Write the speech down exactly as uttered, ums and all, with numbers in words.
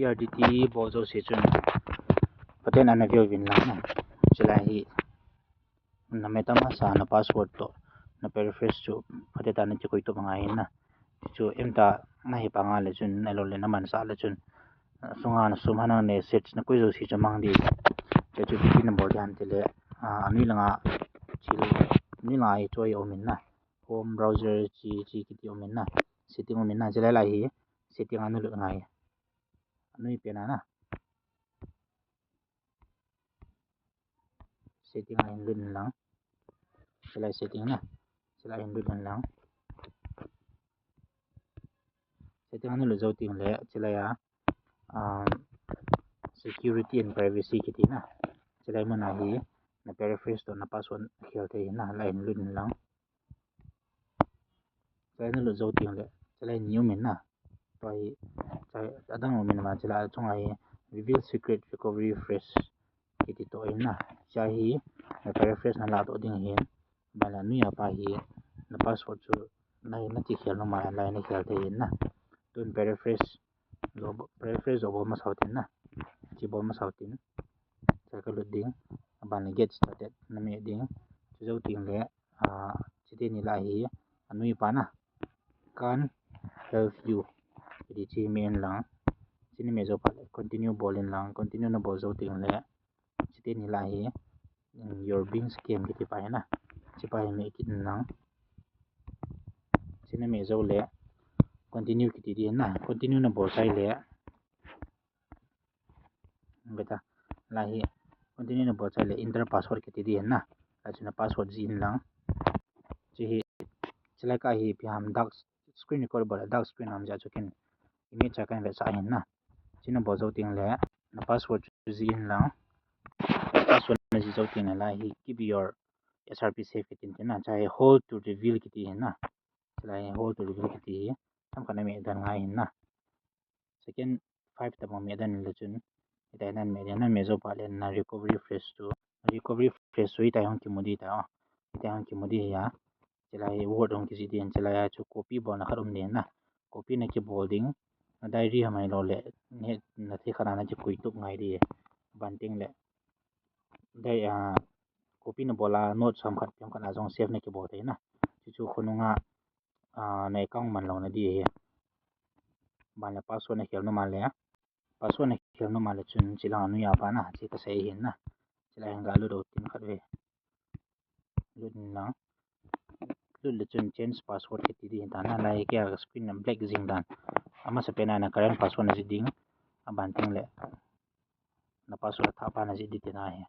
R D T bol jouse chun phaten ana view uvin lang na. Chulai hi na MetaMask a na password toh na passphrase chu phaten ana kikoi tup ngai na. Chu emtah na hi panga le chun, ahilou le na mansah le chun, sunga na sum hana ne search na koi jouse chu mang ding. Chu chu iti na bol ding ham tile, anoi langa, chil, anoi langa hi chu hi um in na. Chrome browser chi, chi kiti um in na. Setting um in na. Chulai lai hi setting a na lut ngai. Anoi pen a na. Setting a hin lut in lang. Chulai setting na. Chulai hin lut in lang. Setting a na lut jou teng le, chulai a, um, security and privacy kiti na. Chulai mun a hi na passphrase toh na password khel thei na, lai hin lut in lang. Chulai na lut jou teng le, chulai ni um in na. Tua hi, chulai adang um in na, chulai chunga hi reveal secret recovery phrase kiti toh in na. Chulai hi na passphrase na lah toh ding hin. Ban la anoi a pa hi na password chu na, na ti khel nom a lai na khel thei in na. Tun passphrase jo, passphrase jo bol masa u tin na. Chi bol masa u tin. Chulai ka lut ding. Aban le get started na meh ding. Chu jou teng le, ah, chuteni lai hi anoi pa na. Can't help you. Kiti chi meh in lang. Chi na meh jou phat le continue bol in lang. Continue na bol jou teng le, chuteni lai hi, mm, you're being scammed kiti pa hi na. Chi pa hi meh kit in lang. Chi na meh jou le continue kiti ding na. Continue na bol chai le, beta, lai hi continue na bol chai le enter password kiti ding na. Lai chu na password jih in lang. Chi hi, chulai ka hi ipi ham, dark screen record bol, dark screen ham jeh chu ken image a kan vetsah hin na. Chi na bol jou teng le na password chu jih in lang. Password na jih jou teng le lai hi keep your S R P safe kiti tin na. Chulai hi hold to reveal kiti hin na. Chulai hi hold to reveal kiti hi. Themkhat na meh dan ngai hin na. Second five tobang meh dan le chun, hitia na meh ding, na meh jou phat le na recovery phrase chu, recovery phrase chu hitia hung kimu ding ta, hitia hung kimu ding hi a. Chulai word hung kijih ding, chulai a chu copy bolna khat um ding na. Copy na kibol ding, na diary ham ahilou le, na thei khat a na kikoi tup ngai ding. Ban teng le, dai, ah, copy na bol a note ham khat, pem khat a jong save na kibol thei na. Chu chu khonung a, ah, na account man lou na ding hi. Ban le password na khel nom a le, password na khel nom a le chun chi lang anoi a pa na, chi ka sei hin na. Chulai hin ga lut u tin khat ve. Lut in lang. Lut le chun change password kiti ding hin ta na, lai kei a screen na black jing dan. Amasa pen a na current password na jih ding. Aban teng le na password athah pa na jih ding ti na hi.